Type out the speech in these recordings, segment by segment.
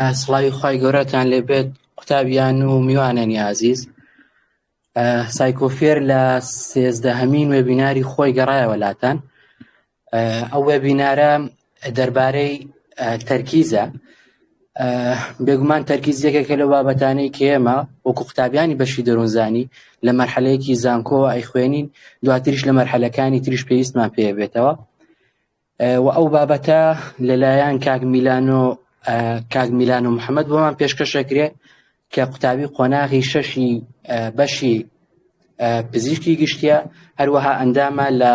سڵاوی خوای گەورەتان لێبێت قوتابیان و میوانانی ئازیز. سایکۆفێر لە سێزدەهەمین وێبیناری خۆی گەڕایەوە لاتان. ئەو وێبینارە دەربارەی تەرکیزە. بێگومان تەرکیز یەکێکە لەو بابەتانەی کە ئێمە وەکو قوتابیانی بەشی دەروونزانی لە مەرحەلەیەکی زانکۆوە ئەیخوێنین، دواتریش لە مەرحەلەکانی تریش پێویستمان پێ بێتەوە. و ئەو بابەتە لەلایەن کاک میلانۆ کاک میلانۆ محەممەد بۆمان پێشکەشەکرێ کە قوتابی قۆناغی شەشی بەشی پزیشکی گشتیە، هەروەها ئەندامە لە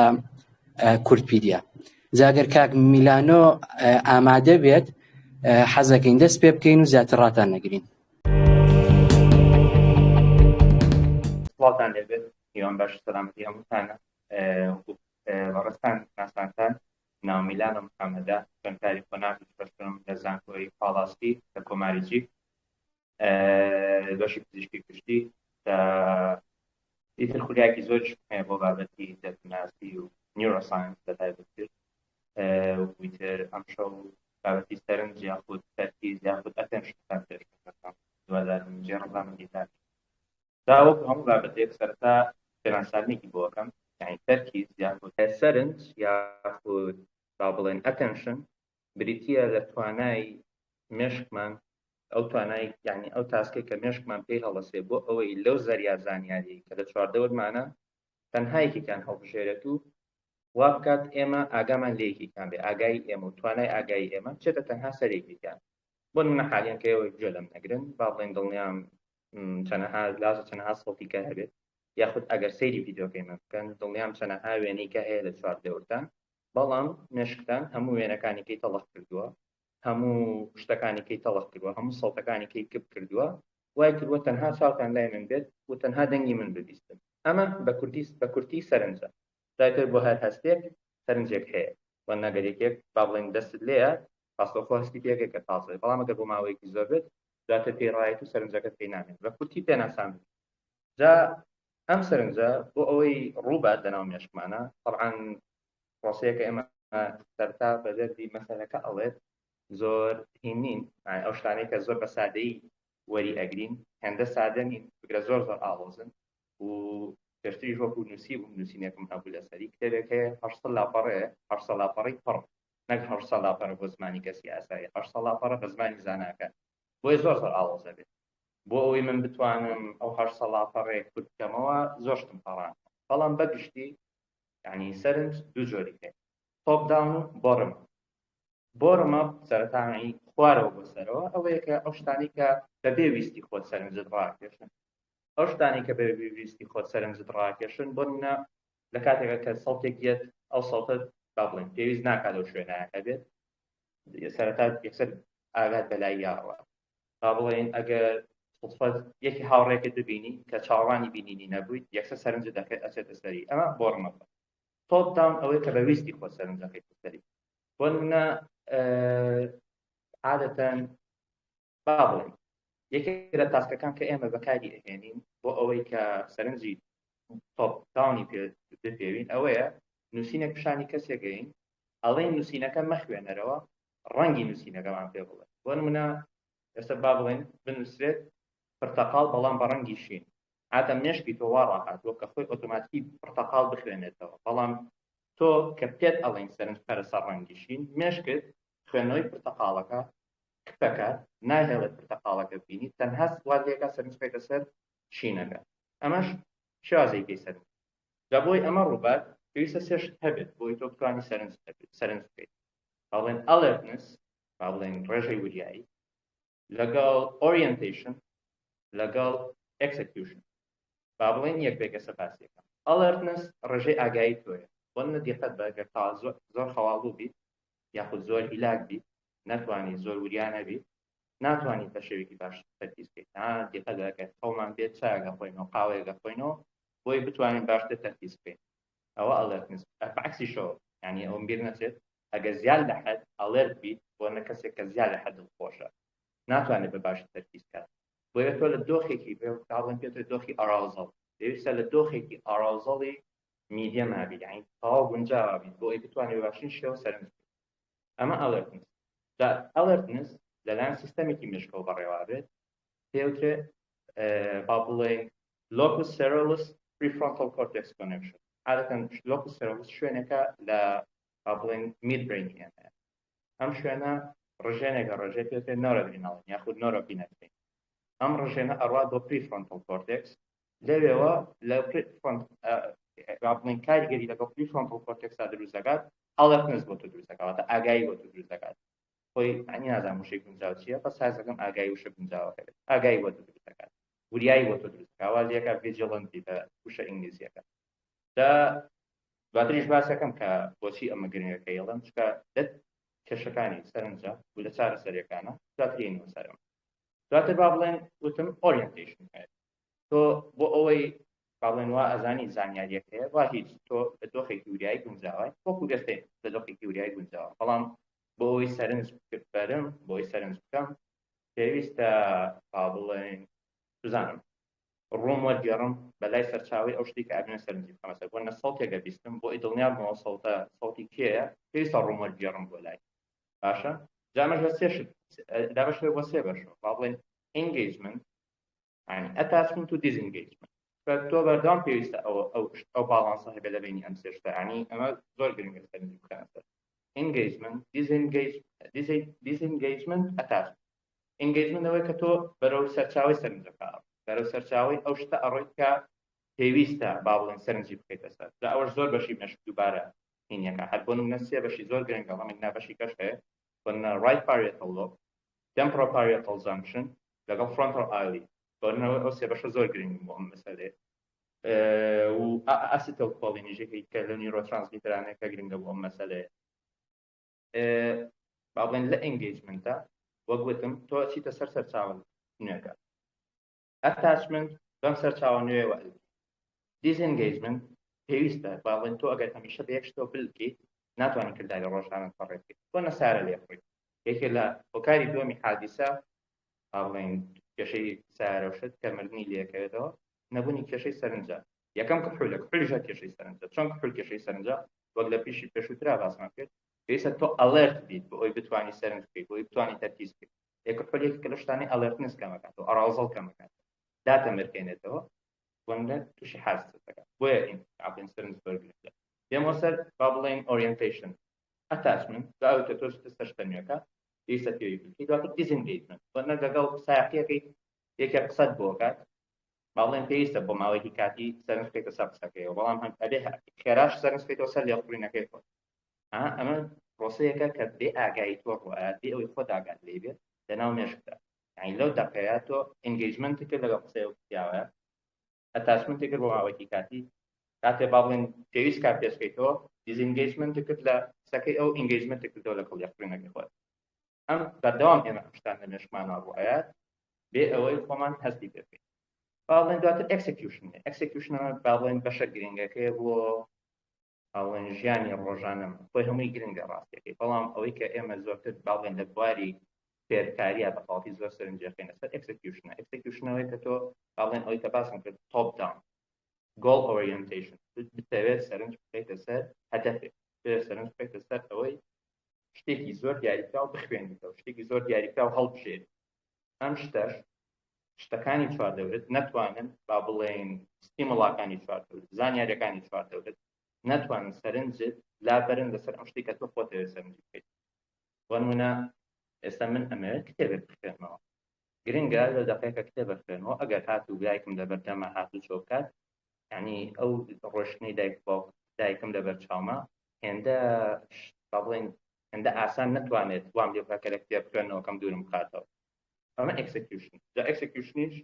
کوردپیدیا. جاگەر کاک میلانۆ ئامادە بێت حەزەکەین دەست پێ بکەین و زیاتر ڕاتان نەگرین. سڵاوتان لێبێت، هیوام باش سەلامەتی هەمووتانە. بەڕێزتان ناسانتان ناو میلانۆ محەممەدە، خوێندکاری قۆناغی شەشەم لە زانکۆی پاڵاستی لە کۆماری چیک، بەشی پزیشکی گشتی. ئیتر خولیاکی زۆریش هەیە بۆ بابەتی دەروونناسی و neuroscience بە تایبەتتر. ویتر ئەمشەو بابەتی سەرنج یاخود تەرکیز یاخود attention تان پێشکەش دەکەم. هیوادارم جێ ڕەزامەندیتان. جا وەکو هەموو بابەتێک سەرەتا پێناسانێکی بۆ ئەکەم، یعنی تەرکیز یاخود سەرنج یاخود با بڵێن attention بریتییە لە توانای مێشکمان، ئەو توانای یعنی ئەو task ێک کە مێشکمان پێی هەڵەسێ بۆ ئەوەی لەو زەریا زانیاری کە لە چواردەورمانە تەنها یەکێکیان هەڵبژێرێت و وا بکات ئێمە ئاگامان لە یەکێکیان بێ، ئاگایی ئێمە و توانای ئاگایی ئێمە بچێتە تەنها سەر یەکێکیان. بۆ نمونە حالیان کە ئێوە گوێ لەم نەگرن، با بڵێن دڵنیام چەنەها لازە چەنەها سەوتی کە هەبێت، یاخود ئەگەر سەیری ڤیدیۆکەی من بکەن دڵنیام چەنەها وێنەی کە هەیە لە چوار دەورتان، بەڵام مێشکتان هەموو وێنەکانی کەی تەڵخ کردووە، هەموو شتەکانی کەی تەڵخ کردووە، هەموو سەوتەکانی کەی کپ کردووە، وای کردووە تەنها چاوتان لای من بێت و تەنها دەنگی من ببیستن. ئەمە بە کورتی بە کورتی سەرنجە. دواتر بۆ هەر هەستێک سەرنجێک هەیە، وە نەگەر یەکێک با بڵێن دەستت لێیە ڕاستەوخۆ هەستی پێکە کە تازەیە، بەڵام ئەگەر بۆ ماوەیەکی زۆر بێت دواتر پێی ڕایەت و سەرنجەکەت پێی نامێنێت. بە کورتی پێناساندن. جا ئەم سەرنجە بۆ ئەوەی ڕووبات لەناو مێشکمانە، طبعا پرۆسەیەکە ئێمە سەرتا بە دەردی مەسەلەکە ئەڵێت زۆر هین نین، ئەو شتانەی کە زۆر بە سادەیی وەری ئەگرین هێندە سادە نین، بگرە زۆر زۆر ئاڵۆزن. و پێشتریش وەکو نووسی بووم نووسینێکم هەبوو لەسەری، کتێبێک هەیە 800 لاپەڕەیە، 800 لاپەڕەی پڕ، نەک 800 لاپەڕە بۆ زمانی کەسی ئاسایی، 800 لاپەڕە بە زمانی زاناکان، بۆیە زۆر زۆر ئاڵۆزە بێت. بۆ ئەوەی من بتوانم ئەو 800 لاپەڕەیە کورت بکەمەوە زۆر شتم پەڕاند، بەڵام بەگشتی یعنی سەرنج دوو جۆری هەیە، top down و bottom. Bottom up سەرەتانی خوارەوە بۆ سەرەوە، ئەوەیە کە ئەو شتانەی کە بەبێ ویستی خۆت سەرنجت ڕاکێشن، ئەو شتانەی کە بەبێ ویستی خۆت سەرنجت ڕاکێشن، بۆ نمونە لە کاتێکە کە سەوتێک یەت، ئەو سەوتە با بڵێن پێویست ناکات لەو شوێنایە هەبێت، سەرەتا یەکسەر ئاگات بەلای یاڕوە. با بڵێن ئەگەر سوتفەت یەکی هاوڕێکت ببینی کە چاوەڕوانی بینینی نەبوویت، یەکسەر سەرنجت دەکەێت ئەچێتە سەری. ئەمە bottom up ە. Top down ئەوەی کە بە ویستی خۆت سەرنجەکەیتە سەری. بۆ نمونە عادەتەن با بڵێن یەکێک لە task ەکان کە ئێمە بەکاری ئەهێنین بۆ ئەوەی کە سەرنجی top down ی پێ بپێوین ئەوەیە نووسینێک پیشانی کەسێکەین، ئەڵێن نووسینەکە مەخوێنەرەوە، ڕەنگی نووسینەکەمان پێ بڵێ. بۆ نمونە ئێستا با بڵێن بنووسرێت پرتەقاڵ بەڵام بە ڕەنگی شین، عادە مێشکی تۆ وا ڕاهاتووە کە خۆی ئۆتۆماتیکی پرتەقاڵ بخوێنێتەوە، بەڵام تۆ کە پێت ئەڵێن سەرنج بخەرە سەر ڕەنگی شین، مێشکت خوێندنەوەی پرتەقاڵەکە کپەکات، ناهێڵێت پرتەقاڵەکە ببینی، تەنها وات لێکا سەرنج بخەیتە سەر شینەکە. ئەمەش شێوازێکی سەرنج. جا بۆی ئەمە ڕووبات پێویستە سێ شت هەبێت بۆی تۆ بتوانی سەرنج سەرنج بکەیت. با بڵێن alertness، با بڵێن ڕێژەی وریایی، لەگەڵ orientation، لەگەڵ execution. با بڵێن یەک بێک ئێستا باسی یەکەم. Alertness ڕێژەی ئاگایی تۆیە. بۆ نمونە دیقەت بە ئەگەر تا زۆر خەواڵوو بیت یاخود زۆر هیلاک بیت، نەتوانی زۆر وریا نەبیت، ناتوانیت بە شێوەیەکی باش تەرکیز بکەیت. دیقەت بە ئەگەر خەومان بێت چایەک ئەخۆینەوە، قاوەیەک ئەخۆینەوە بۆی بتوانین باشتر تەرکیز بکەین. ئەوە alertness. بەعکسیشەوە، یعنی ئەوم بیر نەچێت ئەگەر زیاد لە حەد alert بیت، بۆ نە کەسێک کە زیاد لە حەد دڵخۆشە ناتوانێت بە باشی تەرکیز بکات. بۆیە تۆ لە دۆخێکی باڵێن پێ دۆخی arousal، پێویستە لە دۆخێکی arousal ی medium هەبیت، یعنی تەواو گونجاوە بیت بۆ ئەوەی بتوانێت بە باشترین شێوە سەرنج بکەیت. ئەمە alertness. جا alertness لەلایەن سیستەمێکی مێشکەوە بەڕێوە بێت پێوترێ با بڵێین locus coeruleus prefrontal cortex connection. عادەتەن locus coeruleus شوێنێکە لە با بڵێن midbrain ی ئێمە. ئەم شوێنە ڕژێنێکە ڕژێ پێوترێ نۆرەدریناڵین یاخود norepinephrine. ئەم ڕژێنە ئەڕات بۆ prefrontal cortex، لەوێوە لە front با بڵێن کاریگەری لەگەڵ prefrontal cortex ا دروست دەکات، alertness بۆ تۆ دروست دەکات، واتە ئاگایی بۆ تۆ دروست دەکات. خۆی ئەنی نازانم وشەی گونجاو چییە، بەس هەزەکەم ئاگایی وشە گونجاوەکە بێت. ئاگایی بۆ تۆ دروست دەکات، وریایی بۆ تۆ دروست دەکات، وا لێکە vigilant بی بە وشە ئینگلیزیەکە. جا دواتریش باسەکەم کە بۆچی ئەمە گرنگە کە یڵم، چونکە لە کێشەکانی سەرنجە و لە چارەسەریەکانە دواترینەوە سەرم. دواتر با بڵێن وتم orientation هەیە. تۆ بۆ ئەوەی با بڵێن وا ئەزانی زانیاریەکەیە وا هیچ، تۆ لە دۆخێکی وریایی گونجاوای وەکو ئێستەی لە دۆخێکی وریایی گونجاوە، بەڵام بۆ ئەوەی سەرنج بەرم، بۆ ئەوەی سەرنج بکەم پێویستە با بڵێن بزانم ڕووم وەرگێڕم بە لای سەرچاوەی ئەو شتێک کە ئەبێ سەرنجی بخەمە سەر. بۆ نە سەوتێکە بیستم، بۆ ئەوەی دڵنیا بمەوە سەوتە سەوتی کێیە پێویستە ڕووم وەرگێڕم بۆ لای. باشە جامەش لە سێ شت دابەش بۆ سێ بەشەوە، با بڵێن engagement یعنی attachment و disengagement. تۆ بەردەوام پێویستە ئەو ئەو ئەو باڵانسە هەبێت لە بینی ئەم سێ شتە، یعنی ئەمە زۆر گرنگە سەرنجی بخەنە سەر engagement، disengagement، attachment. Engagement ئەوەیە کە تۆ بەرەو سەرچاوەی سەرنجەکە بەرەو سەرچاوەی ئەو شتە ئەڕۆیت کە پێویستە با بڵێن سەرنجی بخەیتە سەر. جا ئەوەش زۆر بەشی مێشک دووبارە هینیەکە. هەر بۆ نمونە سێ بەشی زۆر گرنگە، بەڵام نا بەشی کەش هەیە، بۆ نمونە right parietal lobe، temporoparietal junction لەگەڵ frontal area. بۆ نمونە ئەو سێ بەشە زۆر گرنگن بۆ ئەم مەسەلەیە. و acetylcholine یشێکی کە لە neurotransmitter انە کە گرنگە بۆ ئەم مەسەلەیە. با بڵێن لە engagement ە وەک وتم تۆ چیتە سەر سەرچاوە نوێکە، attachment بەم سەرچاوە نوێوە، disengagement پێویستە با بڵێن تۆ ئەگەر هەمیشە بە یەک شتەوە بلکەیت ناتوانانی کرداری ڕۆژانە پەڕێ بکەیت. بۆ نەسارە لێ بڕیت یەکێ لە هۆکاری دووەمی حادیسە با بڵێن کێشەی سارە و شت کە مردنی لێکەوێتەوە نەبوونی کێشەی سەرنجە. یەکەم کحولە، کحولیش هەر کێشەی سەرنجە. چۆن کحول کێشەی سەرنجە؟ وەک لە پیشی پێشووترا باسمان کرد، پێویستە تۆ alert بیت بۆ ئەوەی بتوانی سەرنج بکەیت، بۆ ئەوەی بتوانی تەرکیز بکەیت. ئێ کحول یەکێکە لەو شتانەی alertness کەمەکاتەوە، arousal کەمەکاتەوە، داتەمرکێنێتەوە، بۆنە تووشی حادسە دەکات. بۆیە ئین سەرنج زۆر گرنگە. دێمەوە سەر با بڵێین orientation، attachment، بە ئەوەی کە تۆ شتە سەر شتە نوێکە پێویستە پێوی بکەیت. دواتر disengagement، بۆنە لەگەڵ سایەقیەکەی یەکێک قسەت بۆ کات، با بڵێن پێویستە بۆ ماوەیەکی کاتی سەرنج بکەیتە سەر قسەکەیەوە، بەڵام هەم ئەبێ خێراش سەرنج بکەیتەوە سەر لێخوڕینەکەی خۆت. ئەمە پرۆسەیەکە کە بێ ئاگایی تۆ ڕوئەیات، بێ ئەوەی خۆت ئاگات لێ بێت لەناو مێشکدا. یعنی لەو دەقەیە تۆ engagement کرد لەگەڵ قسەی ئەو پیاوە، attachment کرد بۆ ماوەیەکی کاتی، کاتێ با بڵێن پێویست کات پێشکەیتەوە disengagement کرد لە قسەکەی ئەو، engagement کردەوە لەگەڵ لێخوڕینەکەی خۆت. ئەم بەردەوام ئێمە ئەم شتان لە مێشکمانەوە ڕوئەیات بێ ئەوەی خۆمان هەستی پێ بکەین. با بڵێن دواتر execution، execution با بڵێن بەشە گرنگەکەی بۆ با بڵێن ژیانی ڕۆژانەم، خۆی هەمووی گرنگە ڕاستیەکەی، بەڵام ئەوەی کە ئێمە زۆرتر با بڵێن لە بواری فێرکاریە بە تەواوی زۆر سەرنجەخێنە سەر execution ە. execution ەوەی کە تۆ با بڵێن ئەوەی کە باسم کرد top down goal orientation، بتەوێت سەرنج بخەیتە سەر هەدەفێک، بتەوێت سەرنج بخەیتە سەر ئەوەی شتێکی زۆر دیاریکراو بخوێنیتەوە، شتێکی زۆر دیاریکراو هەڵبژێری. ئەم شتەش شتەکانی چواردەورت نەتوانن با بڵێن stimuli ەکانی چواردەورت، زانیاریەکانی چواردەورت نەتوانن سەرنجت لابەرن لەسەر ئەم شتێک کە تۆ خۆتەوێت سەرنجی بکەیت. بۆ نمونە ئێستا من ئەمەوێت کتێبێک بخوێنمەوە، گرنگە لە دەقێکە کتێب بخوێنەوە، ئەگەر هاتوو دایکم لەبەردەمە هاتوو چۆ بکات، یعنی ئەو ڕۆشتنی دایک باوک دایکم لەبەر چاومە هێندە با بڵێن هێندە ئاسان نەتوانێت وام لێ بکات کە لە کتێب خوێندنەوەکەم دوورم بخاتەوە. ئەمە execution. جا execution یش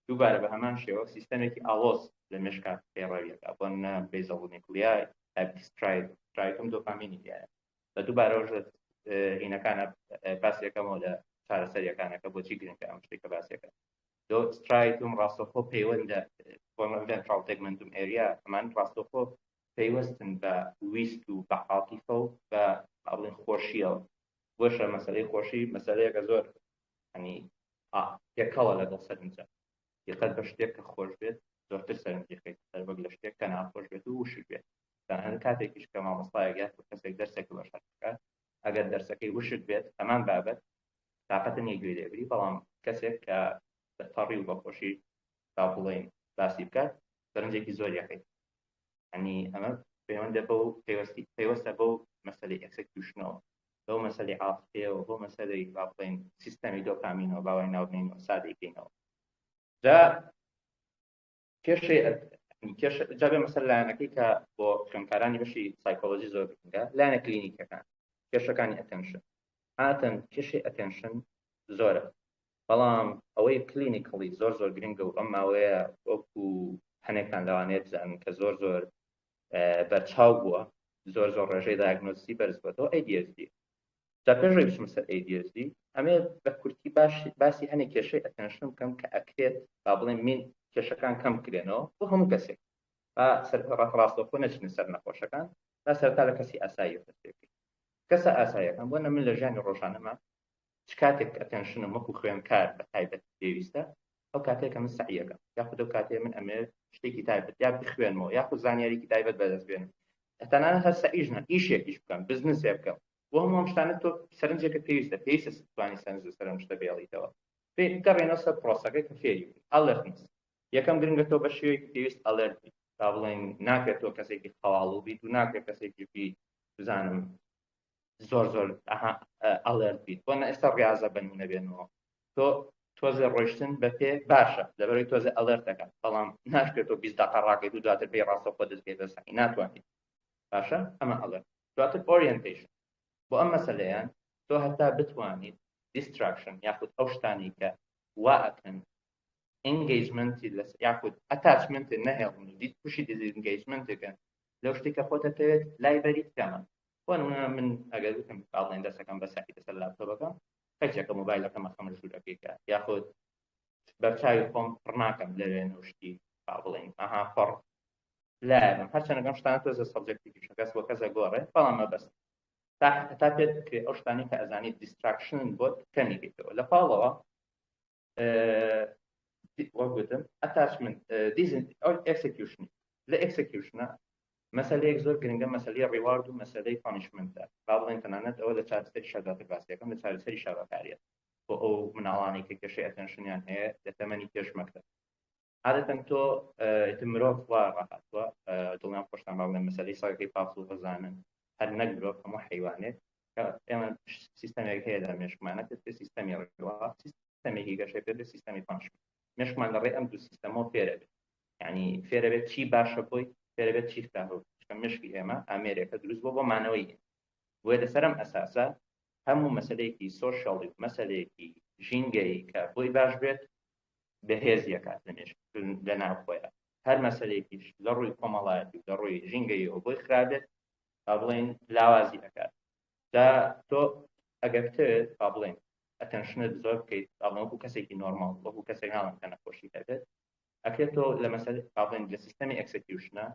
دووبارە بە هەمان شێوە سیستەمێکی ئاڵۆز لە مێشکا پەیڕەویەکە، بۆ نمونە basal nuclei، striatum دۆپامینی تیایە. بە دووبارەوەش لە هینەکانە باسیەکەمەوە لە چارەسەریەکانەکە بۆچی گرنگە ئەم شتێک کە باسیەکە. دۆ striatum ڕاستەوخۆ پەیوەندە ventral tegmentum area، ئەمان ڕاستەوخۆ پەیوەستن بە ویست و بە عاتیفە و بە بڵێن خۆشیەوە. بۆشە مەسەلەی خۆشی مەسەلەیەکە زۆر ینی تێکەڵە لەگەڵ سەرنجە. دیقەت بە شتێک کە خۆش بێت زۆرتر سەرنجی خەیتە سەر وەک لە شتێک کە ناخۆش بێت و وشک بێت. تەنانەت کاتێکیش کە مامۆستایەک یاخود کەسێک دەرسێک بە شەرح بکات، ئەگەر دەرسەکەی وشک بێت هەمان بابەت. تاقەتە نییە گوێ لێبگری، بەڵام کەسێک کە بە تەڕی و بە خۆشی با بڵێین باسی بکات سەرنجێکی زۆر یەکەیت. ینی ئەمە پەیوەندە بەو پەیوەستی پەیوەستە بەو مەسەلەی execution ەوە، بەو مەسەلەی عاتفەیەوە، بەو مەسەلەی با بڵێین سیستەمی دۆپامینەوە، باوای ناوبنینەوە، سادەی کەینەوە. جا کێشەی کێشە جا بێ مەسەر لایەنەکەی کە بۆ خوێندکارانی بەشی سایکۆلۆژی زۆر گرنگە، لایەنە کلینیکەکان، کێشەکانی attention. عادەتەن کێشەی attention زۆرە، بەڵام ئەوەی clinically زۆر زۆر گرنگە و ئەم ماوەیە وەکو هەنێکتان لەوانەیە بزانن کە زۆر زۆر بەرچاو بووە، زۆر زۆر ڕێژەی diagnosis ی بەرز بووەتەوە ADHD. جا پێش ئەوەی بچمە سەر ADHD ئەمێ بە کورتی باش باسی هەنێک کێشەی attention بکەم کە ئەکرێت با بڵێم مین کێشەکان کەم بکرێنەوە بۆ هەموو کەسێک، با سەر ڕاستەوخۆ نەچینە سەر نەخۆشەکان، با سەرەتا لە کەسی ئاساییەوە دەست پێ بکەین. کەسە ئاساییەکان بۆ نە من لە ژیانی ڕۆژانەما چ کاتێک attention م وەکو خوێندکار بە تایبەت پێویستە، ئەو کاتێک کە من سەعیەکەم یاخود ئەو کاتێ من ئەمێ شتێکی تایبەت یا بخوێنمەوە یاخود زانیاریکی تایبەت بەدەست بێنم، تەنانەت هەر سەعیش نا ئیشێکیش بکەم، بزنسێ بکەم، بۆ هەموو ئەم شتانە تۆ سەرنجێکت پێویستە، پێویستە بتوانی سەرنج لەسەر ئەم شتە بێڵیتەوە. بگەڕێنەوە سەر پرۆسەکە کە فێری بووی. alertness یەکەم گرنگە تۆ بە شێوەیەکی پێویست alert بیت، تا بڵێن ناکرێت تۆ کەسێکی خەواڵوو بیت و ناکرێت کەسێکی بی بزانم زۆر زۆر alert بیت. بۆ نە ئێستا ڕاضە بنمونە بێنەوە، تۆ تۆزێ ڕۆیشتن بە پێ باشە لەبەرەوەی تۆزێ alert دەکات، بەڵام ناشکرێت تۆ 20 دقە ڕاکەیت و دواتر پێی ڕاستەوخۆ دەست بکەیت بە سەعی، ناتوانیت. باشە ئەمە alert. دواتر orientation بۆ ئەم مەسەلەیان تۆ هەتا بتوانیت distraction یاخود ئەو شتانی کە وا ئەکەن engagement ی لەس یاخود attachment نەهێڵن و دیت تووشی disengagement دەکەن لەو شتێک کە خۆتە تەوێت لای بەریت کەمە. بۆ نمونە من ئەگەر وتم باڵێن دەستەکەم بە سەعی لەسەر لاپتۆپەکەم قەیچەکە مۆبایلەکەم ئەخەمە ژوورەکەی کە یاخود بەرچاوی خۆم پڕ ناکەم لە وێنە و شتی با بڵێین ئەها پڕ لایەنم، هەرچەندەکەم شتانە تۆزە subjective یشە کەس بۆ کەسە گۆڕێ، بەڵام مەبەست تا هەتا پێت بکرێ ئەو شتانەی کە ئەزانیت distraction ن بۆت کەمی کەیتەوە. لە پاڵەوە وەک گوتم attachment دیزن execution، لە execution ە مەسەلەیەک زۆر گرنگە، مەسەلەی reward و مەسەلەی punishment ە. با بڵێن تەنانەت ئەوە لە چارەسەری شەرداتر باسیەکەم، لە چارەسەری شابەکاریە بۆ ئەو مناڵانەی کە کێشەی attention یان هەیە لە تەمەنی پێش مەکتەب. عادەتەن تۆ ئیتر مرۆڤ وا ڕاهاتووە، دڵنیام خۆشتان با بڵێن مەسەلەی سەگەکەی پاڤڵۆڤ بزانن، هەر نەک مرۆڤ هەموو حیوانێک کە ئێمە سیستەمێک هەیە لە مێشکمانە کە سیستەمی reward، سیستەمێکی گەشەی پێ سیستەمی punishment. مێشکمان لە ڕێی ئەم دوو سیستەمەوە فێرە بێت، یعنی فێرە بێت چی باشە بۆی، فێرە بێت چی خراپە. چونکە مێشکی ئێمە ئامێرێکە دروست بۆ بۆ مانەوەی ئێمە، بۆیە لەسەر ئەم ئەساسە هەموو مەسلەیەکی social ی و مەسلەیەکی ژینگەیی کە بۆی باش بێت بەهێزی ئەکات لە مێشک لە ناو خۆیان. هەر مەسلەیەکیش لە ڕووی کۆمەڵایەتی و لە ڕووی ژینگەیەوە بۆی خراپ بێت با بڵێین لاوازی ئەکات. جا تۆ ئەگەر بتەوێت با بڵێین attention ت زۆر بکەیت، با بڵێن وەکو کەسێکی نۆرماڵ، وەکو کەسێک ناڵێم کە نەخۆشی هەبێت، ئەکرێت تۆ لە مەسەل با بڵێن لە سیستەمی execution ە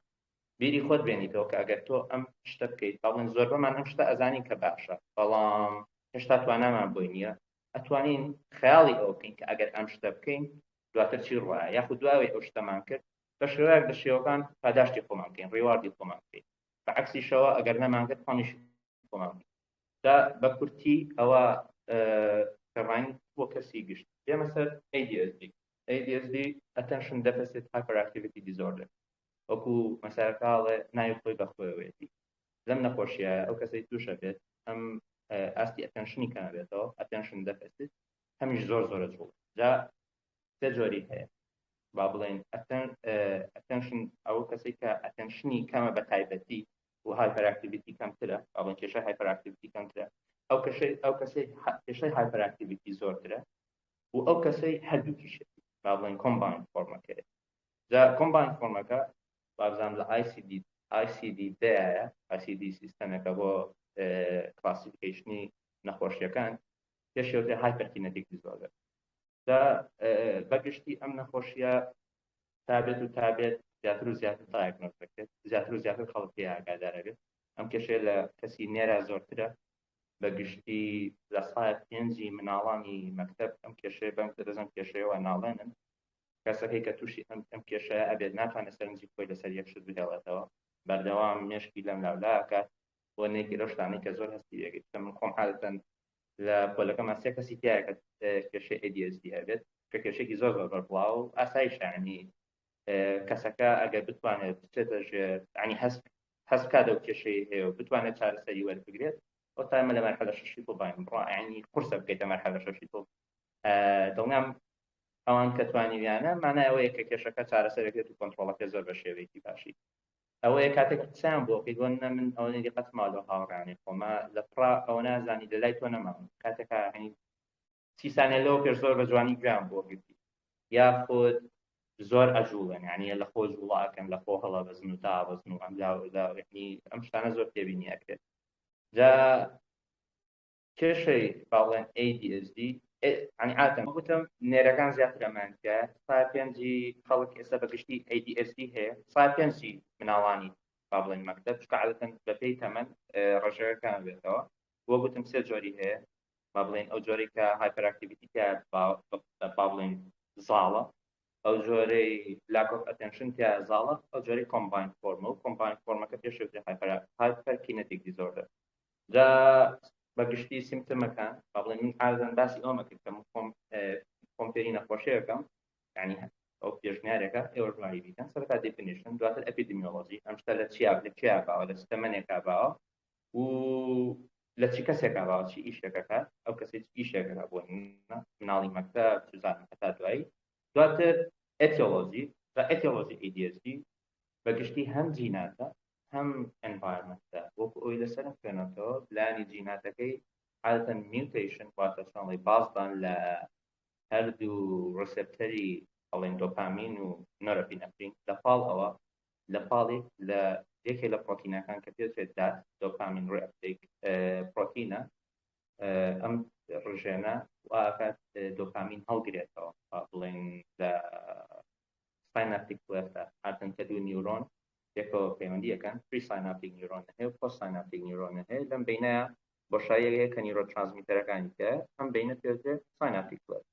بیری خۆت بێنیتەوە کە ئەگەر تۆ ئەم شتە بکەیت، با بڵێن زۆربەمان ئەم شتە ئەزانین کە باشە، بەڵام هێشتا توانامان بۆی نییە، ئەتوانین خەیاڵی ئەوە بکەین کە ئەگەر ئەم شتە بکەین دواتر چی ڕوایە، یاخود دواوەی ئەو شتەمان کرد بە شێوەیەک لە شێوەکان پاداشتی خۆمان بکەین، reward ی خۆمان بکەین، بە عەکسیشەوە ئەگەر نەمان کرد punish ی خۆمان بکەین. جا بە کورتی ئەوە ڕاین بۆ کەسی گشت. بێمە سەر ADHD. ADHD Attention Deficit Hyperactivity Disorder، وەکو مەسەرەکە ناوی خۆی بە خۆیەوەیەتی. لەم نەخۆشیە ئەو کەسەی تووشە بێت ئەم ئاستی attention ی کەمە بێتەوە، attention deficit، هەمیش زۆر زۆرە جوڵ. جا سێ جۆری هەیە، با بڵێن attention ئەو کەسێک کە attention ی کەمە بە تایبەتی و hyperactivity کەمترە، با بڵێن کێشەی hyperactivity کەمترە، ئەو کەشەی ئەو کەسەی کێشەی hyperactivity زۆرترە، و ئەو کەسەی هەردووکیشێتی، با بڵێن combined form ەکەیە. جا combined form ەکە بابزانام لە ICD ICD دەیە، ICD سیستەمێکە بۆ classification ی نەخۆشیەکان، پێشێوتێ hyperkinetic disorder. جا بەگشتی ئەم نەخۆشیە تابێت و تابێت زیاتر و زیاتر diagnose دەکرێت، زیاتر و زیاتر خەڵک پێی ئاگادارە بێت. ئەم کێشەیە لە کەسی نێرا زۆرترە، بە گشتی لە سای پێنجی مناڵانی مەکتەب ئەم کێشەیە بەم دەزم کێشەیەوە ناڵێنن. کەسەکەی کە تووشی ئەم ئەم کێشەیە ئەبێت ناتوانێت سەرنجی خۆی لەسەر یەک شت بهێڵێتەوە، بەردەوام مێشکی لەم لاولا ئەکات بۆ نێکی لەو شتانەی کە زۆر هەستی لێگەیت. من خۆم عادەتەن لە پۆلەکەمان سێ کەسی تایە کە کێشەی ADHD هەبێت کە کێشێکی زۆر زۆر بەربڵاو و ئاسایشە ینی کەسەکە ئەگەر بتوانێت بچێتە ژێر ینی هەست هەست بکات ئەو کێشەی هەیە و بتوانێت چارەسەری وەربگرێت ئەو تایمە لە مەرحەلە شەشی تۆباین بڕا ینی قورسە بکەیتە مەرحەلە شەشی تۆ دڵنیام ئەوان کە توانیویانە مانای ئەوەیە کە کێشەکە چارەسەرەکرێت و کۆنترۆڵەکە زۆر بە شێوەیەکی باشی ئەوەیە کاتێک قسەیان بۆ کەی بۆ نە من ئەوەنەی دیقەت ماوە لەو هاوڕێیانەی خۆمە لە پڕا ئەوە نازانی لە لای تۆ نەماون کاتێکا یعنی سی سانیە لەوە پێش زۆر بە جوانی گوێیان بۆ گرتی یاخود زۆر ئەجوڵێن یعنی لە خۆ جوڵە ئەکەن لە خۆ هەڵەبەزن و دابەزن و ئەم لا یعنی ئەم شتانە زۆر تێبینی ئەکرێت جا کێشەی با بڵێن ADHD ینی عادەتەن گوتم نێرەکان زیاتر ئەمان تیایە سا پێنجی خەڵک ئێستا بە گشتی ADHD هەیە سا پێنجی مناڵانی با بڵێن مەکتەب چونکە عادەتەن بەپێی تەمەن ڕێژەکان بێتەوە وە گوتم سێ جۆری هەیە با بڵێن ئەو جۆرەی کە hyperactivity تیا با بڵێن زاڵە ئەو جۆرەی lack of attention تیا زاڵە ئەو جۆرەی combined form ە و combined form ەکە پێشێ hyperkinetic disorder جا بە گشتی symptom ەکان با بڵێن من عادەتەن باسی ئەومە کرد کە من خۆم خۆم فێری نەخۆشیەکەم یعنی ئەو پێشنیارێکە ئێوەش وای بیکەن سەرەتا definition دواتر epidemiology ئەم شتە لە چیا لە کێیا باوە لە چ تەمەنێکا باوە و لە چی کەسێکا باوە چی ئیشێکەکە ئەو کەسێک ئیشێکەکە بۆ مناڵی مەکتەب چزانم هەتا دوایی دواتر etiology بە etiology ADHD بە گشتی هەم جیناتە هەم environment ە وەکو ئەوی لەسەرم خوێنەوەتەوە لانی جیناتەکەی عادەتەن mutation واتە چۆنڵی بازدان لە هەردوو receptor ی ئەڵێن دۆپامین و norepinephrine لە پاڵ ئەوە لە پاڵی لە یەکێ لە پرۆتینەکان کە پێوترێت DAT dopamine reuptake protein ە ئەم ڕژێنە واکات دۆپامین هەڵگرێتەوە بڵێن لە synaptic cleft ە هاتن کە دوو neuron پێکەوە پەیوەندی ئەکەن presynaptic neuron هەیە و postsynaptic neuron هەیە لەم بینەیە بۆشاییەک هەیە کە neurotransmitter ەکانی تێ ئەم بینە پێوترێت synaptic cleft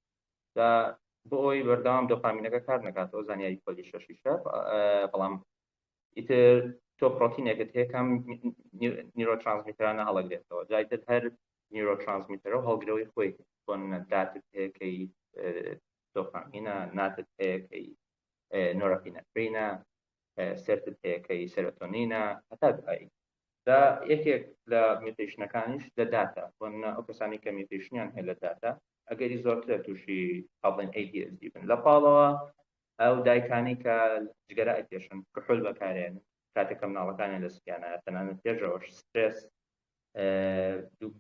دا بۆ ئەوەی بەردەوام دۆپامینەکە کار نەکاتەوە زانیاری پۆلی شەشیشە بەڵام ئیتر تۆ پرۆتینێکت هەیە کام neurotransmitter انە هەڵەگرێتەوە جایتر هەر neurotransmitter ە و هەڵگرەوەی خۆی بۆن DAT ت هەیە کەی دۆپامینە NAT ت هەیە کەی norepinephrine ە SERT ت هەیە کەی سێرۆتۆنینە هەتا دوایی دا یەکێک لە mutation ەکانیش لە DAT ە بۆ ئەو کەسانی کە mutation یان هەیە لە DAT ە ئەگەری زۆرترە تووشی با بڵێن ADHD بن لە پاڵەوە ئەو دایکانی کە جگەرە ئەکێشن کحول بەکارێن کاتێک کە مناڵەکانیان لە سکیانە تەنانەت پێشەوەش سترێس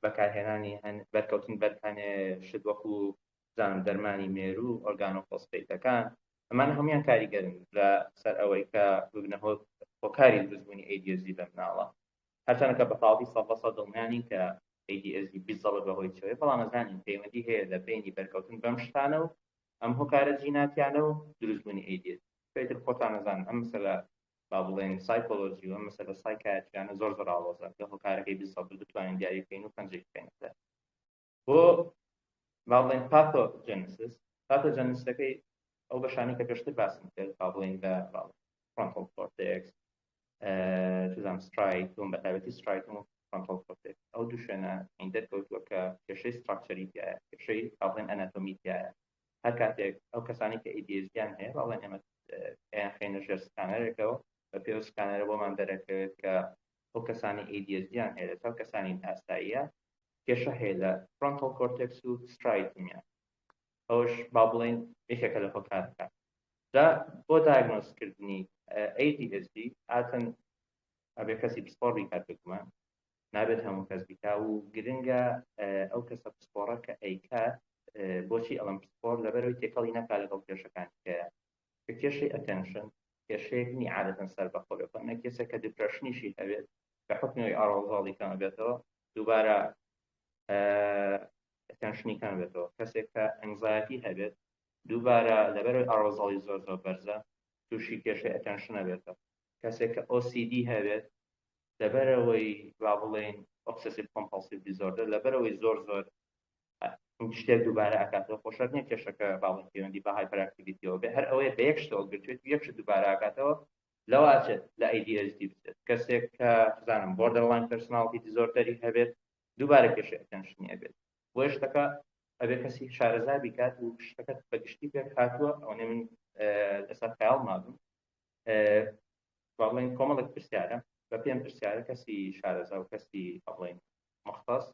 بەکارهێنانی هەن بەرکەوتن بەرهەنێ شت وەکو زانم دەرمانی مێرو و organophosphate ەکان ئەمانە هەمویان کاریگەرن لە سەر ئەوەی کە ببنە هۆکاری دروستبوونی ADHD بە مناڵە هەرچەندە کە بە تەواوی سەد لە سەد دڵنیا نین کە ADHD بیزەڵت بەهۆی چەوەیە بەڵام ئەزانین پەیوەندی هەیە لە بەینی بەرکەوتن بەم شتانە و ئەم هۆکارە جیناتیانە و دروستبوونی ADHD پێتر خۆتان ئەزانن ئەم مەسەلە با بڵێن سایکۆلۆژی و ئەم مەسەلە psychiatry یانە زۆر زۆر ئاڵۆزە کە هۆکارەکەی بالضبط بتوانین دیاری بکەین و پەنجەی بخەینە سەر بۆ با بڵێن pathogenesis pathogenesis ەکەی ئەو بەشانی کە پێشتر باسم کرد با بڵێن لە frontal cortex چزانم striatum بە تایبەتی striatum و frontal cortex ئەو دوو شوێنە این دەرکەوتووە کە کێشەی structure ی تایە کێشەی با بڵێن anatomy تایە هەر کاتێک ئەو کەسانی کە ADHD یان هەیە با بڵێن ئێمە ئەیان خەینە ژێر scanner ێکەوە بە پێ scanner ە بۆمان دەرەکەوێت کە ئەو کەسانی ADHD یان هەیە لەچاو کەسانی ئاساییە کێشە هەیە لە frontal cortex و striatum یان ئەوش با بڵێن یەکێکە لە هۆکارەکان جا بۆ diagnose کردنی ADHD ئاتن ئەبێ کەسی پسپۆڕ بیکات بگومان نابێت هەموو کەس بیکا و گرنگە ئەو کەسە پسپۆڕە کە ئەیکات بۆچی ئەڵم پسپۆر لەبەرەوەی تێکەڵی نەکا لەگەڵ کێشەکانی کە کە کێشەی attention کێشەیەک نی عادەتەن سەر بەخۆ بێت نە کێسێک کە depression یشی هەبێت بە حکمەوەی arousal ی کەم بێتەوە دووبارە attention ی کەم بێتەوە کەسێک کە anxiety هەبێت دووبارە لەبەرەوەی arousal ی زۆر زۆر بەرزە تووشی کێشەی attention ئەبێتەوە کەسێک کە OCD هەبێت لەبەرەوەی با بڵێین obsessive compulsive disorder لەبەرەوەی زۆر زۆر شتێک دووبارە ئەکاتەوە خۆشەر نییە کێشەکە باڵی پەیوەندی بە hyperactivity یەوە بێ هەر ئەوەیە بە یەک شتەوە گرتوێت یەک شت دووبارە ئەکاتەوە لەوە ئەچێت لە ADHD بچێت کەسێک کە بزانم borderline personality disorder ی هەبێت دووبارە کێشەی attention ی هەبێت. بۆیە شتەکە ئەبێ کەسی شارەزا بیکات و شتەکە بە گشتی پێک هاتووە ئەوەنەی من ئێستا خەیاڵ مابم با بڵێین کۆمەڵێک پرسیارە بە پێم پرسیارە کەسی شارەزا و کەسی با بڵێین مختص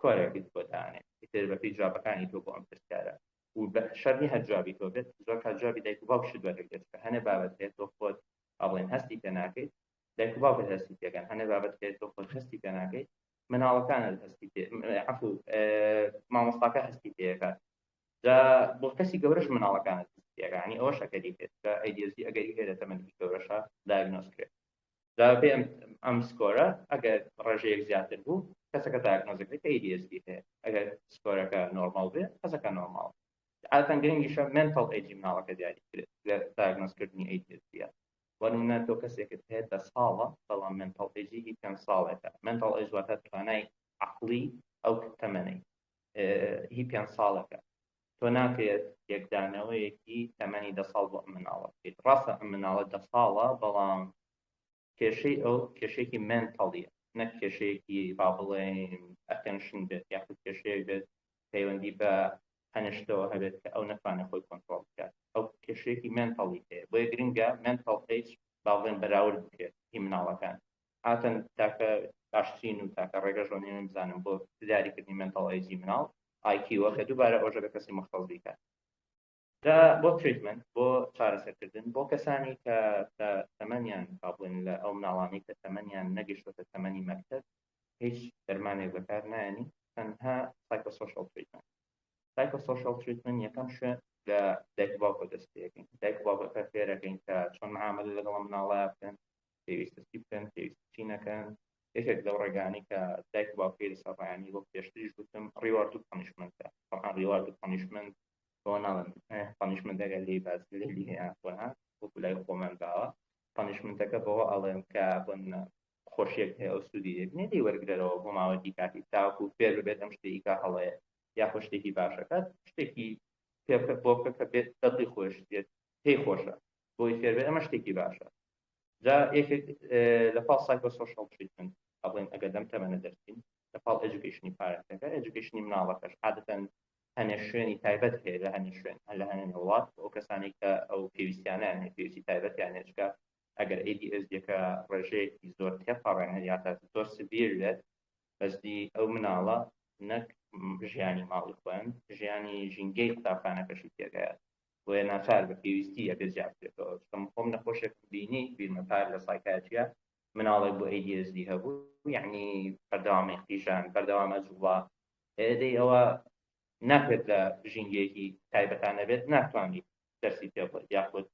کۆرێکت بۆ دانێ ئیتر بەپێی جوابەکانی تۆ بۆ ئەم پرسیارە و بە شەرت نییە هەر جوابی تۆ بێت، زۆر کات جوابی دایک و باوکیشت وەردەگرێت، چونکە هەنێ بابەت هەیە تۆ خۆت با بڵێین هەستی پێ ناکەیت، دایک و باوکت هەستی پێکەن، هەنێ بابەت هەیە تۆ خۆت هەستی پێ ناکەیت، مناڵەکانت هەستی پێ عەفو مامۆستاکە هەستی پێکات. جا بۆ کەسی گەورەش مناڵەکانت هەستی پێکە، یعنی ئەوەش ئەگەری هەیە، چونکە ADHD ئەگەری هەیە لە تەمەنێکی گەورەشا diagnose کرێت. جا بەپێی ئەم ئەم score ە ئەگەر ڕێژەیەک زیاتر بوو کەسەکە diagnose دەکرێت کە ADHD هەیە، ئەگەر score ەکە normal بێ کەسەکە normal. عادەتەن گرنگیشە mental age ی مناڵەکە دیاری بکرێت لە diagnose کردنی ADHD. بۆ نمونە تۆ کەسێکت هەیە 10 ساڵە بەڵام mental age ی هی 5 ساڵێکە. mental age واتە توانای عەقڵی ئەو تەمەنەی هی 5 ساڵێکە. تۆ ناکرێت لێکدانەوەیەکی تەمەنی 10 ساڵ بۆ ئەم مناڵە بکەیت. ڕاستە ئەم مناڵە 10 ساڵە بەڵام کێشەی ئەو کێشەیەکی mental یە نەک کێشەیەکی با بڵێین attention بێت یاخود کێشەیەک بێت پەیوەندی بە هەنشتەوە هەبێت کە ئەو نەتوانێت خۆی کۆنترۆڵ بکات. ئەو کێشەیەکی mental ی هەیە، بۆیە گرنگە mental age با بڵێن بەراورد بکرێت هی مناڵەکان. هاتن تاکە باشترین و تاکە ڕێگەش بۆ من بزانم بۆ دیاریکردنی mental age ی مناڵ IQ ە کە دووبارە ئەوژە بە کەسی مختص بیکات. جا بۆ treatment، بۆ چارەسەرکردن بۆ کەسانی کە تەمەنیان با بڵێن لە ئەو مناڵانەی کە تەمەنیان نەگەیشتۆتە تەمەنی مەکتەب هیچ دەرمانێک بەکار نایەنی، تەنها psychosocial treatment. psychosocial treatment یەکەم شوێن لە دایک و باوکەوە دەست پێ ئەکەین. دایک و باوکەکە فێرەکەین کە چۆن معاملە لەگەڵ مناڵە بکەن، پێویستە چی بکەن، پێویستە چی نەکەن. یەکێک لەو ڕێگانەی کە دایک و باوکەی لەسەر ڕایانی وەک پێشتریش گوتم reward و punishment ە. طبعا reward و punishment بەوە ناڵێم punishment ەکە لێی باس لێی هەیە خۆنا وەکو لای خۆمان باوە. punishment ەکە بەوە ئەڵێم کە بۆ نمونە خۆشیەک هەیە ئەو سوودی لێ بینێ لێی وەرگرەرەوە بۆ ماوەیەکی کاتی تاوەکو فێر ببێت ئەم شتێکی کە هەڵەیە یاخۆ شتێکی باشەکات شتێکی پێ بکە بۆ بکە کە بێت دڵی خۆش بێت پێی خۆشە بۆی فێر بێت ئەمە شتێکی باشە. جا یەکێک لە پاڵ psychosocial treatment ئەڵێن ئەگەر لەم تەمەنە دەرچین لە پاڵ education ی parent ەکە education ی مناڵەکەش عادەتەن هەنێ شوێنی تایبەت هەیە لە هەنێ شوێن لە هەنێ وڵات ئەو کەسانی کە ئەو پێویستیانیان هەیە پێویستی تایبەتیان هەیە، چونکە ئەگەر ADHD ەکە ڕێژەیەکی زۆر تێپەڕێنێت یا تا زۆر severe بێت بەسدی ئەو مناڵە نەک ژیانی ماڵی خۆیان ژیانی ژینگەی قوتابخانەکەشی تێگەیات، بۆیە ناچار بە پێویستی ئەبێ جیا بکرێتەوە. چونکە من خۆم نەخۆشێکم بینی بیرمە پار لە psychiatry ە مناڵێک بۆ ADHD هەبوو، یعنی بەردەوامەی قیژان بەردەوامە جوڵە دەی ئەوە ناکرێت لە ژینگەیەکی تایبەتانە بێت، ناتوانیت دەرسی پێ بڵێت یاخود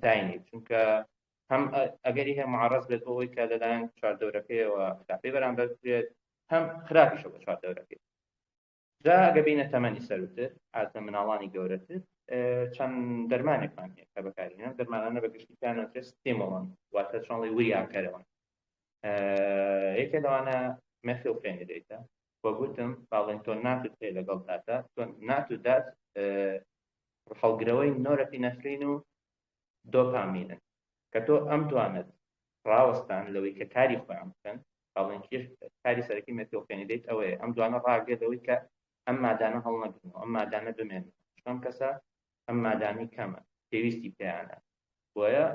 داینی، چونکە هەم ئەگەری هەیە معرض بێت بۆ ئەوەی کە لەلایەن چواردەورەکەیەوە خراپەی بەرامبەر بکرێت، هەم خراپیشە بۆ چواردەورەکەی. جا ئەگە بینە تەمەنی سەروتر ئاتە مناڵانی گەورەتر چەند دەرمانێکمان هەیە کە بەکارینە. دەرمانانە بە گشتی پێیان وترێت stimulant، واتە چۆنڵی وریاکەرەوەن. یەکێ لەوانە methylphenidate ە. وە گوتم باڵێن تۆ ناتت هەیە لەگەڵ داتا، تۆ نات و دات هەڵگرەوەی norepinephrine و دۆپامینن کە تۆ ئەم دوانەت ڕاوەستان لەوەی کە کاری خۆیان بکەن. باڵێن کێش کاری سەرەکی methylphenidate ئەوەیە ئەم دوانە ڕاگرێت لەوەی کە ئەم مادانە هەڵنەگرن و ئەم مادانە بمێنن، چونکە ئەم کەسە ئەم مادانەی کەمە پێویستی پێیانە. بۆیە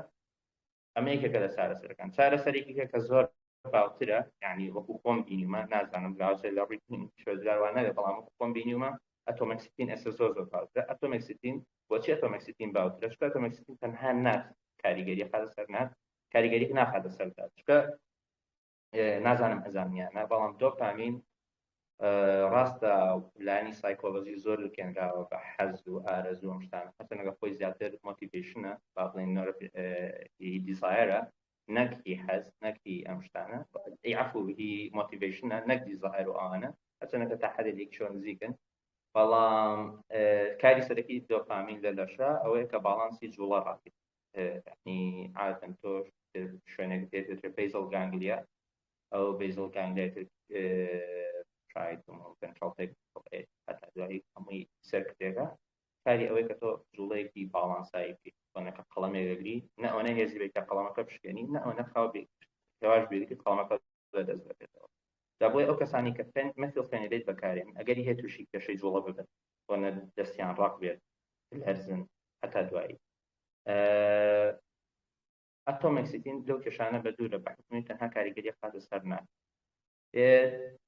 ئەمە یەکێکە لە چارەسەرەکان. چارەسەرێکی کە زۆر باوترە، یعنی وەکو خۆم بینیومە، نازانم لاوچێ لە ڕووی شێوەزار وان نەبێ، بەڵام وەکو خۆم بینیومە atomoxetine ئێستا زۆر زۆر باوترە. atomoxetine بۆچی atomoxetine باوترە؟ چونکە atomoxetine تەنها نات کاریگەری خاتە سەر نات، کاریگەری ناخاتە سەر دات، چونکە نازانم ئەزانیانە، بەڵام دۆپامین ڕاستە لانی سایکۆلۆژی زۆر لکێنراوە بە حەز و ئارەزوو ئەم شتانە، هەرچەندەکە خۆی زیاتر motivation ە، با بڵێین desire ە نەک هی حەز، نەک هی ئەم شتانە، ئی عەفو هی motivation ە نەک desire و ئەوانە، هەرچەندەکە تا حەدێک چۆن نزیکن، بەڵام کاری سەرەکی دۆپامین لە لەشە ئەوەیە کە باڵانسی جوڵە ڕاکرد. یعنی عادەتەن تۆ شوێنێک دێتێت basal ganglia، ئەو basal ganglia تر شاید ventral هەتا دوایی هەمووی circuit ێکە کاری ئەوەی کە تۆ جوڵەیەکی باڵانسایی بکەیت. ئەوەنەکە قەڵەمێک دەگری نە ئەوەنە هێزی بێت کە قەڵەمەکە بشکێنی، نە ئەوەنە خاو بێت هێواش بێت قەڵەمەکە لە دەست دەبێتەوە. جا بۆیە ئەو کەسانی کە فێن methylphenidate بەکارێن ئەگەری هەیە تووشی کێشەی جوڵە ببن بۆنە دەستیان ڕق بێت لەرزن هەتا دوایی atomoxetine لەو کێشانە بە دوورە بە حکومی تەنها کاریگەری خاتە سەر نا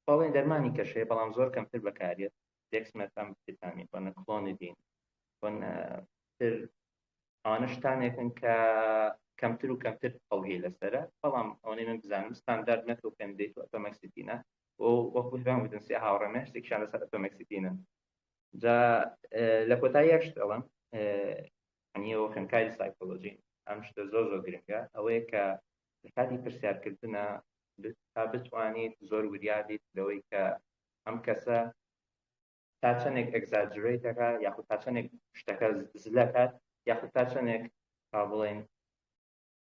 بەڵێن دەرمانی کەشەیە بەڵام زۆر کەمتر بەکارێت dexmedetomidine بۆنە clonidine بۆنە تر ئەوانە شتانێکن کە کەمتر و کەمتر بەڵگەی لەسەرە بەڵام ئەوەی من بزانم ستاندارد methylphenidate و atomoxetine ە و وەکو هیوان وتن سێ هاوڕێمە هەشتێکیان لەسەر atomoxetine ن جا لە کۆتایی یەک شت ئەڵێم ئەنیەوە خوێندکاری سایکۆلۆژی ئەم شتە زۆر زۆر گرنگە ئەوەیە کە لە کاتی پرسیارکردنە تا بتوانیت زۆر وریا بیت لەوەی کە ئەم کەسە تا چەندێک exaggerate دەکات یاخود تا چەندێک شتەکە زلەکات یاخود تا چەندێک تا بڵێن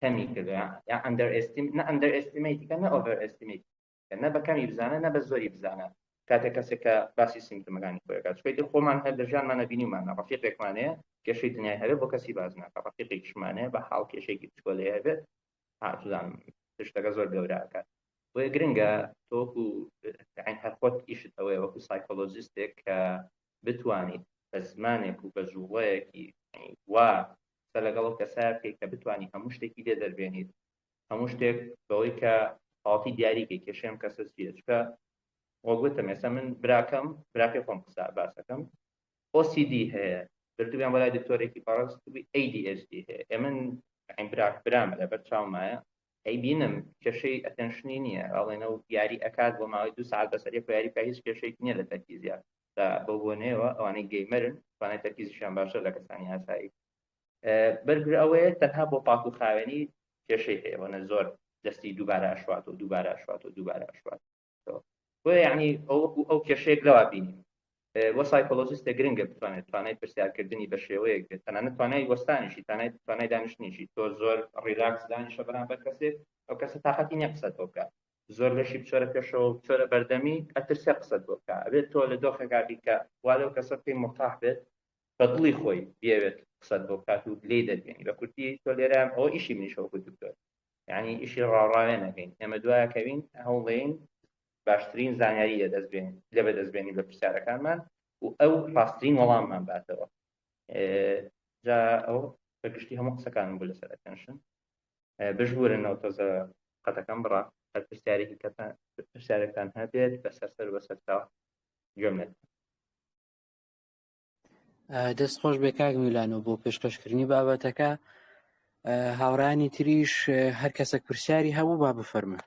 کەمی کردو یا underestim نە underestimate کە نە overestimate نە بە کەمی بزانە نە بە زۆری بزانە کاتێک کەسێک کە باسی symptom ەکانی خۆی ئەکات چونکە ئیتر خۆمان هەر لە ژیانمانە بینیومانە ڕەفیقێکمان هەیە کێشەی دنیای هەبێت بۆ کەسی باس ناکە ڕەفیقێکیشمان هەیە بە حاڵ کێشەیەکی بچکۆلەی هەبێت ها چزانم شتەکە زۆر گەورە ئەکات بۆیە گرنگە تۆکو هەر خۆت ئیشت ئەوەیە وەکو psychologist ێک کە بتوانیت بە زمانێک و بە جوڵەیەکی وا قسە لەگەڵ ئەو کەسە بکەیت کە بتوانی هەموو شتێکی لێ دەربێنیت هەموو شتێک بەوەی کە تەواوی دیاریکەی کێشەی ئەم کەسە چییە چونکە وەک وتم ئێستا من براکەم براکەی خۆم قسە باسەکەم OCD هەیە بردویان بەلای دکتۆرێکی بەڕێز ADHD هەیە ئێ من براک برامە لەبەر چاومایە ئەیبینم کێشەی attention ی نییە ئەڵێنەوە یاری ئەکات بۆ ماوەی دو ساعت بەسەر یەک یاری بکات هیچ کێشەیەک نییە لە تەرکیزیا بەو بۆنەیەوە ئەوانەی gamer ن توانای تەرکیزیشیان باشتر لە کەسانی ئاسایی بەرگر ئەوەیە تەنها بۆ پاک و خاوێنی کێشەی هەیە وەنە زۆر دەستی دووبارە ئەشوات و دووبارە ئەشوات و دووبارە ئەشوات بۆیە یعنی ئەو وەکو ئەو کێشەیەک لەوا بینیم بۆ psychologist ە گرنگە بتوانێت توانای پرسیارکردنی بە شێوەیەک بێت تەنانەت توانای وەستانیشی توانای توانای دانیشتنیشی تۆ زۆر relax دانیشە بەرامبەر کەسێک ئەو کەسە تاقەتی نییە قسەت بۆ بکات زۆر لەشی بچۆرە پێشەوە بچۆرە بەردەمی ئەترسێ قسەت بۆ بکات ئەبێت تۆ لە دۆخێکا بی کە وا لەو کەسە بکەی مرتاح بێت بە دڵی خۆی بیەوێت قسەت بۆ بکات و لێی دەربێنی بە کورتی تۆ لێرە ئەوە ئیشی منیشە وەکو دکتۆر یعنی ئیشی ڕاوڕاوێ نەکەین ئێمە دوایەکەوین هەوڵێین باشترین زانیاری لەدەست بێن لە بەدەست بێنین لە پرسیارەکانمان و ئەو ڕاستترین وەڵاممان باتەوە جا ئەو بە گشتی هەموو قسەکانم بوو لەسەر attention بشبورنەوە تۆزە قەتەکەم بڕا هەر پرسیارێکی کەتان پرسیارێکتان هەبێت بەسەر سەر بەسەر چاو گوێم لێت دەست خۆش بێ کاک میلانۆ بۆ پێشکەشکردنی بابەتەکە هاوڕانی تریش هەر کەسێک پرسیاری هەبوو با بفەرمە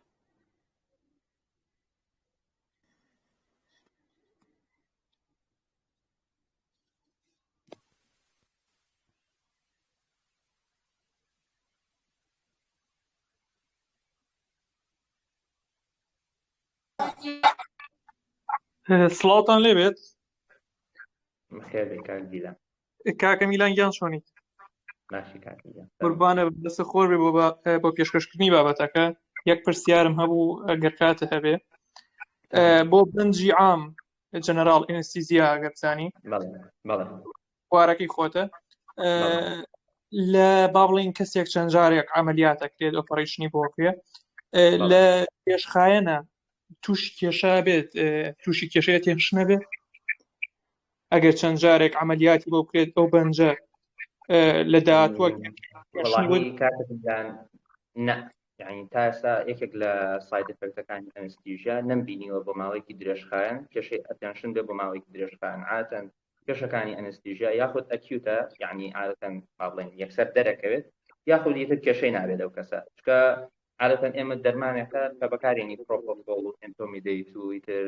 سڵاوتان لێبێت کاکە میلان گیان چۆنی قوربانە دەست خۆش بێ بۆ بۆ پێشکەشکردنی بابەتەکە یەک پرسیارم هەبوو ئەگەر کاتە هەبێ بۆ بەنجی عام general anesthesia ئەگەر بزانی بوارەکەی خۆتە لە با بڵین کەسێک چەند جارێک عملیات ئەکرێت operation ی بۆ کرێ لە پێشخایەنە تووشی کێشە بێت تووشی کێشەیە تێنشنە بێت ئەگەر چەند جارێک عملیاتی بۆ بکرێت ئەو بەنجە لە داهاتووە یعنی تا ئێستا یەکێک لە side effect ەکانی anesthesia نەمبینیوە بۆ ماوەیەکی درێژخایەن کێشەی attention بێ بۆ ماوەیەکی درێژخایەن عادەتەن کێشەکانی anesthesia یاخود acute ە یعنی عادەتەن با بڵێن یەکسەر دەرەکەوێت یاخود یتر کێشەی نابێت لەو کەسە چکە عادەتەن ئێمە دەرمانێکە کە بەکارێنی پرۆپۆفۆڵ و etomidate و ئیتر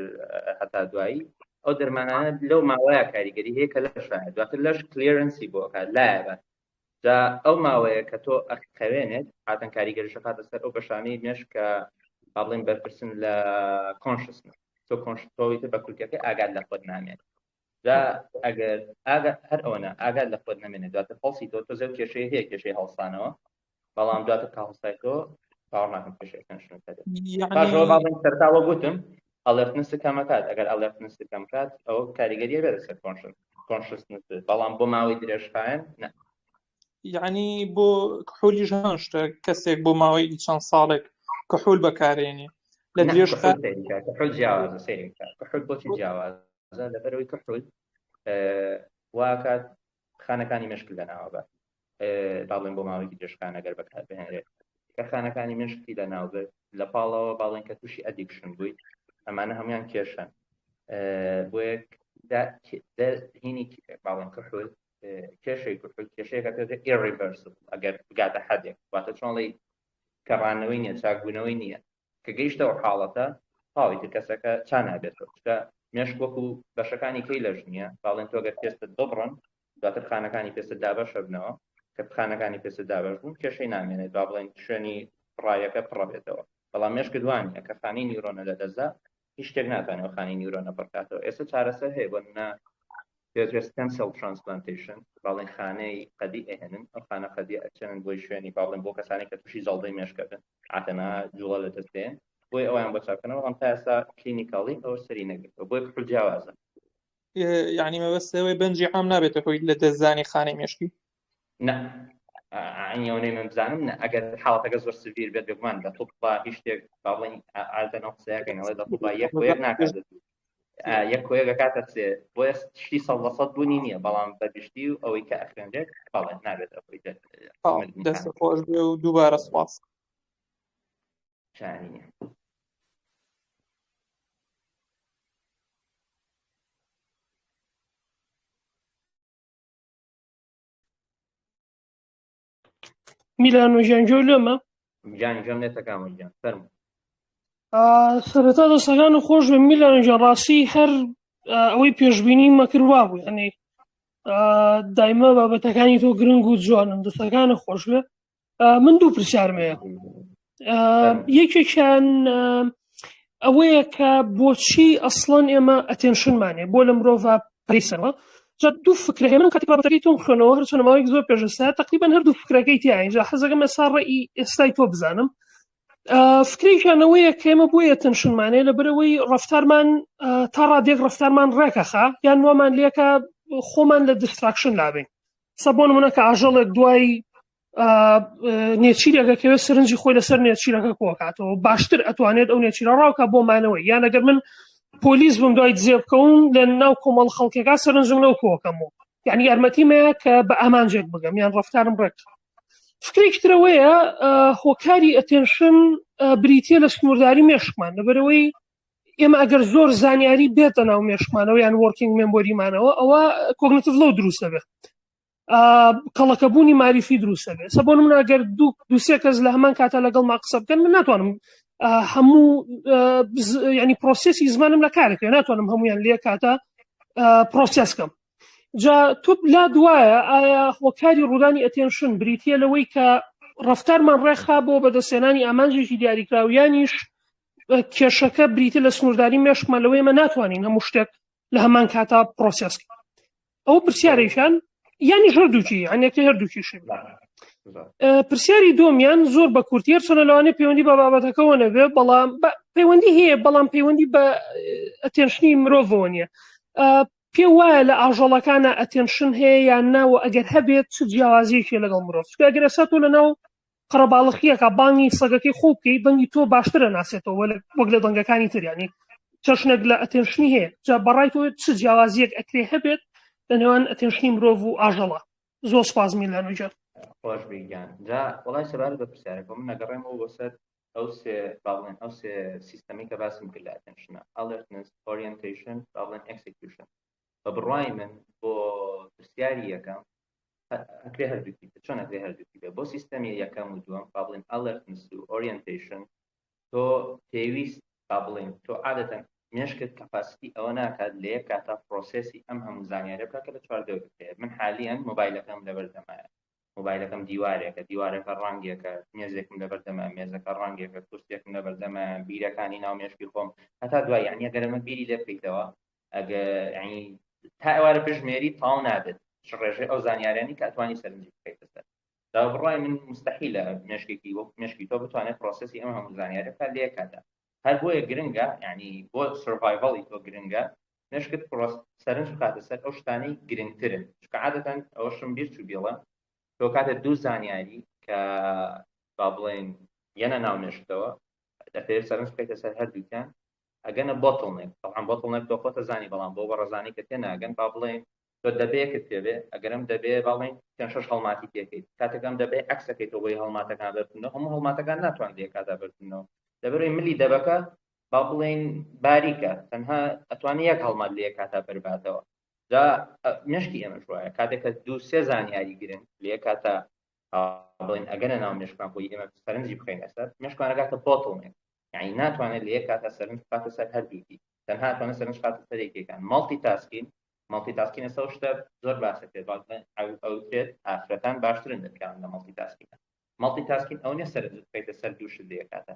هەتا دوایی ئەو دەرمانانە لەو ماوەیە کاریگەری هەیە کە لەشایە دواتر لەش clearance ی بۆ ئەکات لایە جا ئەو ماوەیە کە تۆ ئەخەوێنێت عادەتەن کاریگەریش ئەخاتە سەر ئەو بەشانەی مێشک کە با بڵێن بەرپرسن لە consciousness تۆ conscious تۆ بە کورتەکەی ئاگات لە خۆت نامێنێت جا ئەگەر ئاگا هەر ئەوەنە ئاگات لە خۆت نەمێنێت دواتر هەڵسی تۆ تۆزێ و کێشەی هەیە کێشەی هەڵسانەوە بەڵام دواتر کە هەڵسای تۆ باوەڕ ناکەم کێشەی attention هەبێت پاشەوە با بڵێن سەرەتا وەک گوتم alertness کەمەکات ئەگەر alertness کەم کات ئەوە کاریگەریە بێت لەسەر consciousness بەڵام بۆ ماوەی درێژخایەن نە یعنی بۆ کحولیش هەمان شتە کەسێک بۆ ماوەی چەند ساڵێک کحول بەکارێنێ. لە درێژ کحول جیاوازە سەیری بکە کحول بۆچی جیاوازە لەبەرەوەی کحول واکات خانەکانی مشک لەناوە بە با بڵێن بۆ ماوەیەکی درێژخایەن ئەگەر بەکار بهێنرێت کە خانەکانی مشکی لەناو برد لە پاڵەوە باڵێن کە تووشی addiction بووی ئەمانە هەمویان کێشن بۆیە هینی باڵێن کحول کێشەی کحول کێشەیەکە پێ irreversible ئەگەر بگاتە حدێک واتە چۆنڵی کەڕانەوەی نییە چاکبوونەوەی نییە کە گەیشتە ئەو حاڵەتە تەواوی تر کەسەکە چا نابێتەوە چونکە مێشک وەکو بەشەکانی کەی لەش نییە باڵێن تۆ گەر پێستت ببڕن دواتر خانەکانی پێستت دابەشە بنەوە کە خانەکانی پێستت دابەش بوون کێشەی نامێنێت با بڵێن شوێنی ڕایەکە پڕە بێتەوە بەڵام مێشکت وانە کە خانەی نیورۆنە لەدەستدا هیچ شتێک ناتوانێت خانەی نیورۆنە پڕکاتەوە ئێستا چارەسەر هەیە بۆ نمونە پێوترێت stem cell transplantation باڵێن خانەی قەدی ئەهێنن ئەو خانە قەدی ئەچێنن بۆی شوێنی باڵێن بۆ کەسانی کە تووشی جەڵدەی مێشکە بن عادەنا جوڵە لە دەست دێن بۆی ئەویان بۆ چاکەنەوە بەڵام تا ئێستا clinically ئەوە سەری نەگرتەوە بۆی کحول جیاوازە یعنی مەبەستەوەی بەنجی عام نابێتە هۆی لە دەستدانی خانەی مێشکی نا عینی ئەوەی من بزانم نە ئەگەر حاڵەتەکە زۆر severe بێت بێگومان لە توپا هیچ شتێک با بڵێین عادەتەن ئەو قسەیەکەین ئەڵێ لە توپا یەک بۆ یەک ناکات یەک کۆ یەک ئەکاتە سێ بۆیە شتی سەد لە سەد بوونی نییە بەڵام بە گشتی و ئەوەی کە ئەخوێنرێت بەڵێ نابێت ئەوەی دەست خۆش بێ و دووبارە سپاس شانی نییە. میلانۆ گیان گوێ لێمە گیان گوێم لێتە کامۆ گیان فەرموو سەرەتا دەستەکان و خۆش بێ میلانۆ گیان ڕاستی هەر ئەوەی پێشبینی مەکرد وابوو یعنی دایمە بابەتەکانی تۆ گرنگ و جوانن دەستەکانە خۆش بێ من دوو پرسیارم هەیە یەکێکیان ئەوەیە کە بۆچی ئەسڵەن ئێمە attention مان هەیە بۆ لە مرۆڤ پریسەوە جا دوو فکرە هەیە من کاتێک بابەتەکەی تۆم خوێنەوە هەرچەندە ماوەیەک زۆر پێش ئێستا تقریبا هەردوو فکرەکەی تیایە جا حەزەکەم ئێستا ڕەئی ئێستای تۆ بزانم فکرێکیان ئەوەیە کە ئێمە بۆیە attention مان هەیە لەبەرئەوەی ڕەفتارمان تا ڕادێک ڕەفتارمان ڕێکەخا یان وامان لێکە خۆمان لە distraction لابین سە بۆ نمونە کە ئاژەڵێک دوای نێچیرێکە کەوێت سەرنجی خۆی لەسەر نێچیرەکە کۆکاتەوە باشتر ئەتوانێت ئەو نێچیرە ڕاوکە بۆ مانەوەی یان ئەگەر من پۆلیس بم دوای دزێ بکەوم لە ناو کۆمەڵ خەڵکێکا سەرنجم لەو کۆکەمەوە یعنی یارمەتیمەیە کە بە ئامانجێک بگەم یان ڕفتارم ڕێک فکرێکی ترەوەیە هۆکاری attention بریتە لە سنوورداری مێشکمان لەبەرەوەی ئێمە ئەگەر زۆر زانیاری بێتە ناو مێشکمانەوە یان working memory مانەوە ئەوە cognitive load دروستە بێت کەڵەکەبوونی ماریفی دروستە بێت سە بۆ نمونە ئەگەر دوو دوسێ کەس لە هەمان کاتە لەگەڵ ما قسە بکەن من ناتوانم هەموو ینی process ی زمانم لە کارێک ناتوانم هەمویان لێ کاتە process کەم جا تۆ لا دوایە ئایا هۆکاری ڕوودانی attention بریتە لەوەی کە ڕفتارمان ڕێکخا بۆ بەدەستێنانی ئامانجێکی دیاریکراو یانیش کێشەکە بریتە لە سنوورداری مێشکمان لەوەی ئێمە ناتوانین هەموو شتێک لە هەمان کاتا process ئەو پرسیارێکیان یانی هەردووکی یانەکە هەردووکیشی پرسیاری دومیان زۆر بە کورتی هەرچەنە لەوانەیە پەیوەندی بە بابەتەکەەوە نەبێ بەڵام پەیوەندی هەیە بەڵام پەیوەندی بە attention ی مرۆڤەوە نییە پێ وایە لە ئاژەڵەکانە attention هەیە یان ناوە ئەگەر هەبێت چ جیاوازیەکی لەگەڵ مرۆڤ چونکە ئەگەر ئێستا تۆ لە ناو قەرەباڵخیەکە بانگی سەگەکەی خۆ بکەی دەنگی تۆ باشترە ناسێتەوە وەک لە دەنگەکانی تر ینی چەشنێک لە attention ی هەیە جا بەڕای تۆ چ جیاوازیەک ئەکرێ هەبێت لە نێوان attention ی مرۆڤ و ئاژەڵە زۆر سپاس میلانۆ گیان خۆش بی گیان جا وەڵای سەبارەت بە پرسیارەکە من نەگەڕێمەوە بۆ سەر ئەو سێ با بڵێن ئەو سێ سیستەمی کە باسم کرد لە attention ە alertness orientation با بڵێن execution بە بڕوای من بۆ پرسیاری یەکەم ئەکرێ هەردووکی بێت چۆن ئەکرێ هەردووکی بێت بۆ سیستەمی یەکەم و دووەم با بڵێن alertness و orientation تۆ پێویست با بڵێن تۆ عادەتەن مێشکت capacity ئەوە ناکات لە یەک کاتا process ی ئەم هەموو زانیارە بکات کە لە چواردەورت هەیە من حالیان مۆبایلەکەم لەبەر دەمایە مۆبایلەکەم دیوارێکە دیوارەکە ڕەنگێکە مێزێکم لەبەر دەمە مێزەکە ڕەنگێکە کورسێکم لەبەر دەمە بیرەکانی ناو مێشکی خۆم هەتا دوای یعنی ئەگەر ئەمە بیری لێ بکەیتەوە ئەگە یعنی تا ئێوارە بژمێری تاو نابێت چ ڕێژەی ئەو زانیارانی کە ئەتوانی سەرنجی بکەیتە سەر دا بڕای من مستحیلە مێشکێکی وەک مێشکی تۆ بتوانێت process ی ئەم هەموو زانیارە بکات لە یەک کاتدا هەر بۆیە گرنگە یعنی بۆ survival ی تۆ گرنگە مێشکت پرۆس سەرنج بخاتە سەر ئەو شتانەی گرنگترن چونکە عادەتەن ئەوەشم بیر چوو بیڵێم تۆ کاتێ دوو زانیاری کە با بڵێن یەنە ناو مێشکتەوە. دەتەوێت سەرنج بخەیتە سەر هەردووکیان ئەگەنە bottleneck. تەبعەن bottleneck تۆ خۆتە زانی بەڵام بۆ بەڕێزانی کە تێناگەن با بڵێین تۆ دەبەیەکت پێ بێ ئەگەر ئەم دەبێ با بڵێین پێنج شەش هەڵماتی تێکەیت کاتێک ئەم دەبێ عەکسەکەیتەوە بۆی هەڵماتەکان بەربنەوە هەموو هەڵماتەکان ناتوان لە یەکادا بەربنەوە لەبەرەوەی ملی دەبەکە با بڵێین باریکە تەنها ئەتوانێ یەک هەڵمات لە یەکاتا بەرباتەوە جا مێشکی ئێمەش وایە کاتێک کە دوو سێ زانیاری گرنگ لە یەکاتا بڵێن ئەگەنە ناو مێشکمان بۆی ئێمە سەرنجی بخەینە سەر مێشکمان ئەگاتە bottleneck یعنی ناتوانێت لە یەک کاتا سەرنج بخاتە سەر هەردووکی تەنها ئەتوانێت سەرنج بخاتە سەر یەکێکان multitasking multitasking ئێستا شتە زۆر باسە پێ ئەوترێت ئافرەتان باشترن لە پیاوان لە multitasking ە multitasking ئەو نیە سەرنج بخەیتە سەر دوو شت لە یەک کاتا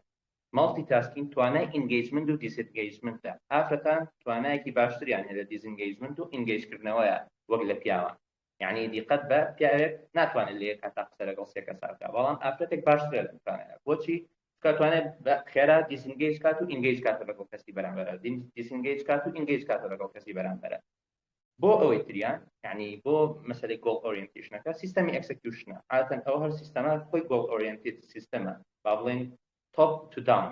multitasking توانای engagement و disengagement ە ئافرەتان توانایەکی باشتریان هەیە لە disengagement و engage کردنەوەیە وەک لە پیاوان یعنی دیقەت بە پیاوێک ناتوانێت لە یەک کاتا قسە لەگەڵ سێ کەسا بکات بەڵام ئافرەتێک باشترە لەم توانایە بۆچی چونکە توانێت بە خێرا disengage کات و engage کاتە لەگەڵ کەسی بەرامبەرە disengage کات و engage کاتە لەگەڵ کەسی بەرامبەرە بۆ ئەوەی تریان یعنی بۆ مەسەلەی goal orientation ەکە سیستەمی execution ە عادەتەن ئەو هەر سیستەمە خۆی goal oriented سیستەمە با بڵێن top to down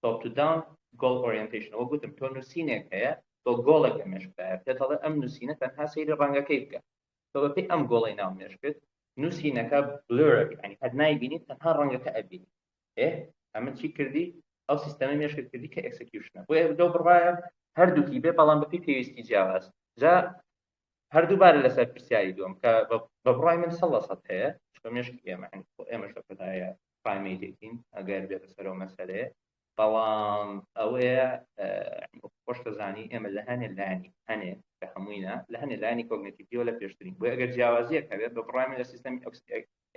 top to down goal orientation وەک گوتم تۆ نووسینێک هەیە تۆ گۆڵێک لە مێشکدایە پێت ئەڵێ ئەم نووسینە تەنها سەیری ڕەنگەکەی بکە تۆ بەپێی ئەم گۆڵەی ناو مێشکت نووسینەکە blur یعنی هەر نایبینی تەنها ڕەنگەکە ئەبینی ئێ ئەمە چی کردی ئەو سیستەمە مێشکت کردی کە execution ە بۆیە لەو بڕوایە هەردووکی بێ بەڵام بەپێی پێویستی جیاواز جا هەردووبارە لەسەر پرسیاری دووەم کە بە بڕای من سەد لە سەد هەیە چونکە مێشکی ئێمە ئێمەش لە کۆتایە primate ێکین ئەگەر بێتە سەرەوە مەسەلەیە بەڵام ئەوەیە خۆش دەزانی ئێمە لە هەنێ لایەنی هەنێ کە هەمووینا لە هەنێ لایەنی cognitive یەوە لە پێشترین بۆیە ئەگەر جیاوازیەک هەبێت بە بڕای من لە سیستەمی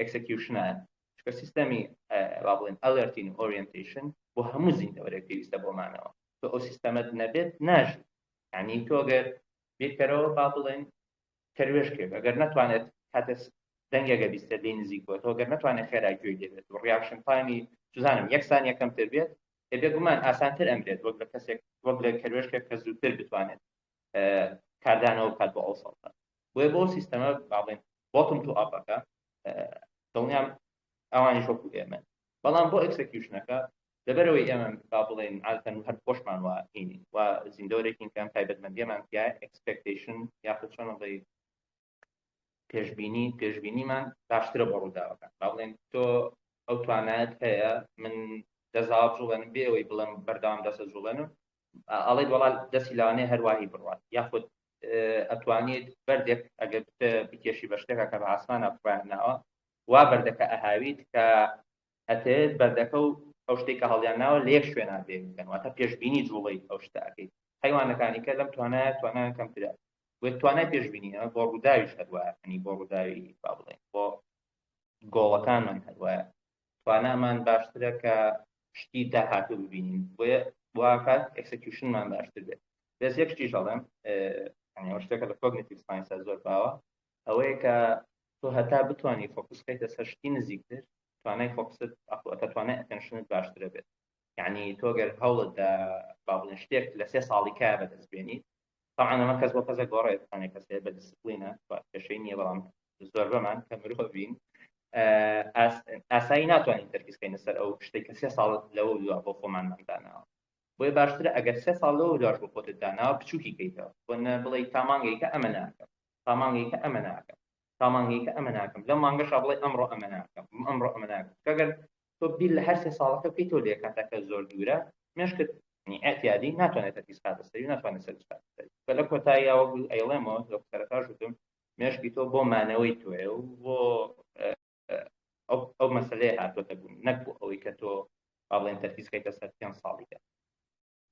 execution ە چونکە سیستەمی با بڵێن alerting و orientation بۆ هەموو زیندەوەرێک پێویستە بۆمانەوە تۆ ئەو سیستەمەت نەبێت ناژی یعنی تۆ گەر بیرکەرەوە با بڵێن کەروێشکێک ئەگەر نەتوانێت کاتێ دەنگێکە بیستێت لێی نزیک بۆتەوە گەر نەتوانێت خێرا گوێی لێ بێت و reaction time ی چزانم یەک سانیە کەمتر بێت ئێ بێگومان ئاسانتر ئەمرێت وەک لە کەسێک وەک لە کەروێشکێک کە زووتر بتوانێت کاردانەوە بکات بۆ ئەو سەڵتە بۆیە بۆ سیستەمە با بڵێن bottom to up ەکە دڵنیام ئەوانیش وەکو ئێمە بەڵام بۆ execution ەکە لەبەرەوەی ئێمە با بڵێن عادەتەن هەر خۆشمان وا هینین و زیندەوەرێکین کە ئەم تایبەتمەندیەمان تیا expectation یاخود چۆن بڵێ پێشبینی پێشبینیمان باشترە بۆ ڕووداوەکان با بڵێن تۆ ئەو توانایەت هەیە من دەزاوا بجوڵێنم بێ ئەوەی بڵێم بەردەوام دەسە جوڵێنم ئەڵێت وەڵا دەستی لەوانەیە هەرواهی بڕوات یاخود ئەتوانیت بەردێک ئەگەر بکێشی بە شتێکە کە بە ئاسمانە فڕیان ناوە وا بەردەکە ئەهاویت کە ئەتەوێت بەردەکە و ئەو شتێک کە هەڵیان ناوە لە یەک شوێنا بێ بکەن واتە پێشبینی جوڵەی ئەو شتە ئەکەیت حیوانەکانی کە لەم توانایە توانایان کەمترە بۆیە توانای پێشبینی ئەمە بۆ ڕووداویش هەروایە ینی بۆ ڕووداوی با بڵێن بۆ گۆڵەکانمان هەروایە توانامان باشترە کە شتی داهاتوو ببینین بۆیە واکات execution مان باشتر بێت بەس یەک شتیش ئەڵێم ئەوە شتێکە لە cognitive science زۆر باوە ئەوەیە کە تۆ هەتا بتانی focus بکەیتە سەر شتی نزیکتر توانای focus ت ئەتە توانای attention ت باشترە بێت یعنی تۆ گەر هەوڵت دا با بڵێن شتێک لە سێ ساڵی کا بەدەست بێنیت طبعا ئەمە کەس بۆ کەسە گۆڕێت هەنێک کەس هەیە بە دیسپلینە کێشەی نییە بەڵام زۆربەمان کە مرۆڤین ئاسایی ناتوانین تەرکیز بکەینە سەر ئەو شتێک کە سێ ساڵ لەوە دوا بۆ خۆمانمان داناوە بۆیە باشترە ئەگەر سێ ساڵ لەوە دواش بۆ خۆتت داناوە بچووکی کەیتەوە بۆ نە بڵێ تا مانگێکە ئەمە ناکەم تا مانگێکە ئەمە ناکەم تا مانگێکە ئەمە ناکەم لەم مانگەشا بڵێ ئەمڕۆ ئەمە ناکەم ئەمڕۆ ئەمە ناکەم ئەگەر تۆ بیر لە هەر سێ ساڵەکە بکەیت تۆ لێ کاتەکە زۆر دوورە مێشکت ئەعتیادی ناتوانێت تەرکیز بخاتە سەری و ناتوانێت سەر بخاتە سەری بە لە کۆتاییەوە وەک ئەیڵێمەوە لە سەرەتاش وتم مێشکی تۆ بۆ مانەوەی تۆیە و بۆ ئەو مەسلەیە هاتووەتە بوون نەک بۆ ئەوەی کە تۆ با بڵێن تەرکیز بخەیتە سەر پێنج ساڵی کە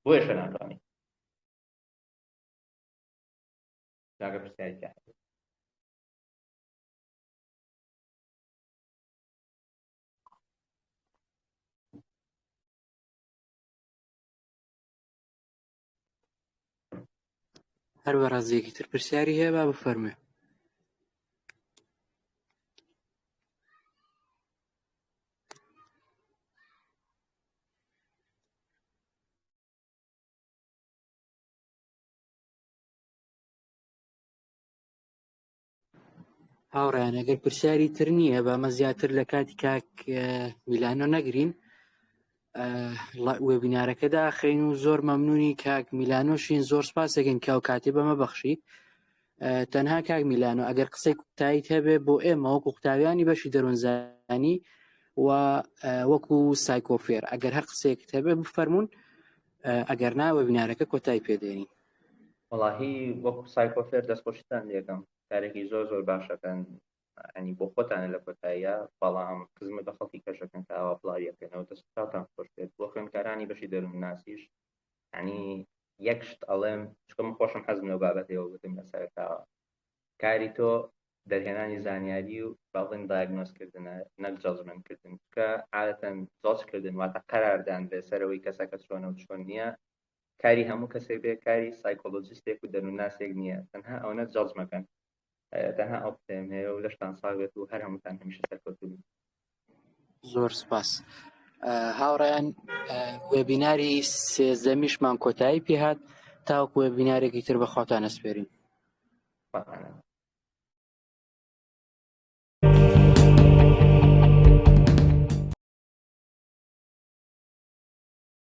بۆیەشە ناتوانانی جاگە پرسیاری تیا هەبێت. هەر بەڕێزێکی تر پرسیاری هەیە با بفەرموێ. هاوڕیان ئەگەر پرسیاری تر نییە بامە زیاتر لە کاتی کاک میلانۆ نەگرین. وێبینارەکە داخەین و زۆر مەمنونی کاک میلانۆشین زۆر سپاسێکن کە ئەو کاتی بەمە بەخشی تەنها کاک میلانۆ ئەگەر قسەی کوتاییت هەبێ بۆ ئێمە وەکو قوتابیانی بەشی دەروونزانی و وەکو سایکۆفێر ئەگەر هەر قسەیەکت هەبێ بفەرمونون ئەگەر نا وێبینارەکە کۆتایی پێدێنین. وەڵاهی وەکو سایکۆفێر دەستخۆشیتان لێکەم کارێکی زۆر زۆر باشەکەن ئەنی بۆ خۆتانە لە کۆتاییە بەڵام خزمەت بە خەڵکی کەشەکەن کە ئاوا بڵاویەکەنەوە دەستتان خۆش بێت بۆ خوێندکارانی بەشی دەروونناسیش ینی یەک شت ئەڵێم چکە من خۆشم حەزم لەو بابەتەوە گوتم لە سەرەتاوە کاری تۆ دەرهێنانی زانیاری و با بڵێن diagnose کردنە نەک judgment کردن کە عادەتەن judge کردن واتە قەراردان لەسەرەوەی کەسەکە چۆنە و چۆن نییە کاری هەموو کەسێک بێ کاری psychologist ێک و دەروونناسێک نییە تەنها ئەوەنە judge مەکەن تەنها ئەو قسەیەم هەیە و لەشتان ساغ بێت و هەر هەمووتان هەمیشە سەرکەوتوو بن. زۆر سپاس هاوڕیان وێبیناری سێزدەمیشمان کۆتایی پێهات تاوەکو وێبینارێکی تر بەخواتان ئەسپێرین. خواتان.